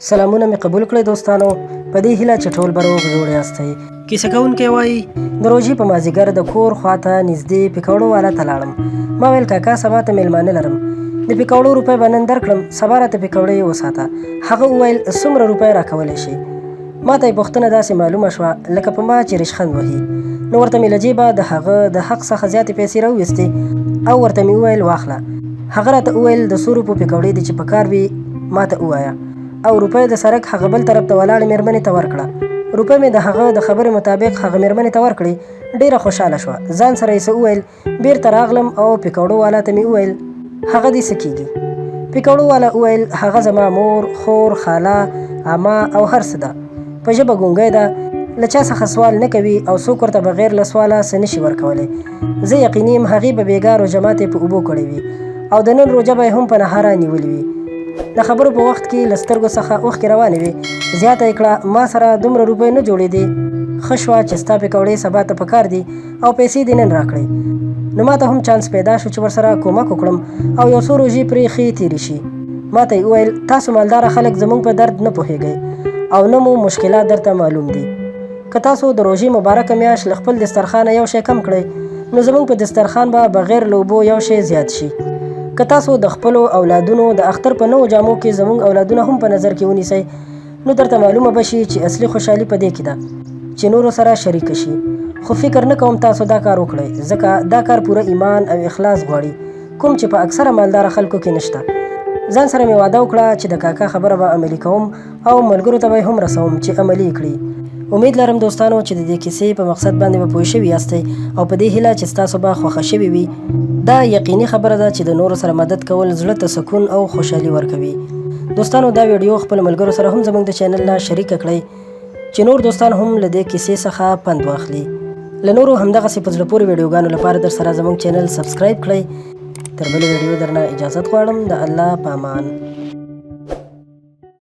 سلامونه مې قبول کړئ دوستانو، په دې هیله چې ټول به روغ جوړ یاستئ. کیسه کوونکی وایي، د روژې په مازیګر د کور خواته نږدې پیکوړو والا ته لاړم. ما ویل کاکا سبا ته میلمانه لرم، د پیکوړو روپۍ به نن درکړم، سبا راته پیکوړې وساته. هغه وویل څومره روپۍ راکولی شي؟ ما ته یې پوښتنه داسې معلومه شوه لکه په ما چې ریشخند وهي. نو ورته مې له جیبه د هغه د حق څخه زیاتې پیسې راوویستې او ورته مې وویل واخله. هغه راته وویل د څو روپو پیکوړې دي چې په کار وي ما ته ووایه. او روپۍ د سرک هغه بل طرف ته ولاړې مېرمنې ته ورکړه. روپۍ مې د هغه د خبرې مطابق هغه مېرمنې ته ورکړې. ډېره خوشحاله شوه، ځان سره یې څه وویل. بیرته راغلم او پیکوړو والا ته مې وویل هغه دې څه کېږي؟ پیکوړو والا وویل هغه زما مور، خور، خاله، عمه او هر څه ده. په ژبه ګونګی ده، له چا څخه سوال نه کوي او څوک ورته بغیر له سواله څه نشي ورکولی. زه یقیني یم هغې به بیګا روژه ماتې په اوبو کړې وي او د نن روژه به یې هم په نهاره نیولې وي. د خبرو په وخت کې له سترګو څخه اوښکې روانې وې. زیاته یې کړه ما سره دومره روپۍ نه جوړېدې، ښه شوه چې ستا پیکوړې سبا ته پکار دي او پیسې دې نن راکړې. نو ما ته هم چانس پیدا شو چې ورسره کومک وکړم او یو څو روژې پرې ښې تېرې شي. ما ته یې وویل تاسو مالداره خلک زموږ په درد نه پوهېږئ او نه مو مشکلات درته معلوم دي. که تاسو د روژې مبارکه میاشت له خپل دسترخوانه یو شی کم کړئ نو زموږ په دسترخوان به بغیر له اوبو یو شی زیات شي. که تاسو د خپلو اولادونو د اختر په نوو جامو کې زموږ اولادونه هم په نظر کې ونیسئ نو درته معلومه به شي چې اصلي خوشحالي په دې کې ده چې نورو سره شریکه شي. خو فکر نه کوم تاسو دا کار وکړئ، ځکه دا کار پوره ایمان او اخلاص غواړي کوم چې په اکثره مالداره خلکو کې نشته. ځان سره مې وعده وکړه چې د کاکا خبره به عملي کوم او ملګرو ته به یې هم رسوم چې عملي یې کړي. امید لرم دوستانو چې د دې کیسې په مقصد باندې به پوه شوي یاستئ او په دې هیله چې ستاسو به خوښه شوې وي. دا یقیني خبره ده چې د نورو سره مدد کول زړه ته سکون او خوشحالي ورکوي. دوستانو دا ویډیو خپلو ملګرو سره هم زموږ د چینل نه شریکه کړئ چې نور دوستان هم له دې کیسې څخه پند واخلي. له نورو همدغسې په زړه پورې ویډیوګانو لپاره درسره زموږ چینل سبسکرایب کړئ. تر بلې ویډیو درنه اجازت غواړم. د الله په امان.